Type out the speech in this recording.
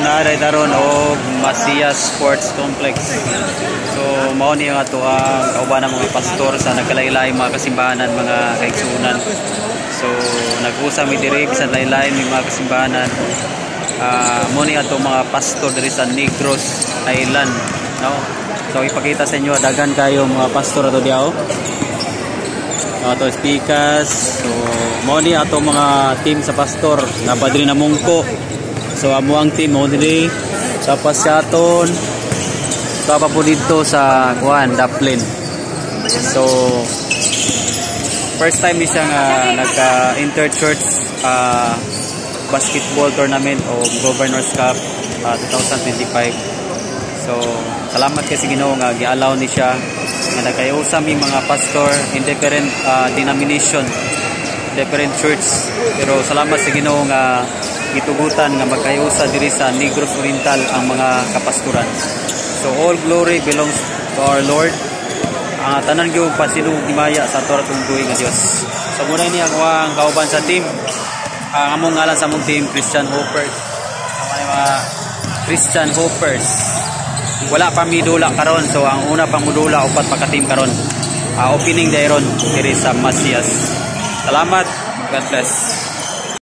Naa taron og Masias Sports Complex. So mao ni ang ato ang kauban ng mga pastor sa nagkalain-laing mga kasimbahanan, mga kaigsuonan. So nag-usa mi diri bisan lain-lain mi mga kasimbahanan. Mao ni ato mga pastor diri sa Negros Island, no? So ipakita sa inyo, daghan kayo mga pastor ato diha. Ato speakers. So mao ni ato mga team sa pastor nga padri na mungko. So amo ang team mo diri sa Pasyaton. Pa po dito sa kuan, Daplin. So first time ni siya nga nagka inter-church basketball tournament o Governor's Cup 2025. So salamat kay sa Ginoo nga gi-allow ni siya nga nagkayusa mi mga pastor in different denomination, different church. Pero salamat sa Ginoo nga gitugutan nga magkayusa diri sa Negros Oriental ang mga kapastoran. So all glory belongs to our Lord. Ang tanan gyud pasidungog himaya sa ato atong buhi nga Dios. So muna ni ang ang kauban sa team. Ang among ngalan sa among team, Christian Hoopers. Ang mga Christian Hoopers. Wala pa mi dula karon, so ang una pang mudula, upat pa ka team karon. Opening dayron diri sa Masias. Salamat. God bless.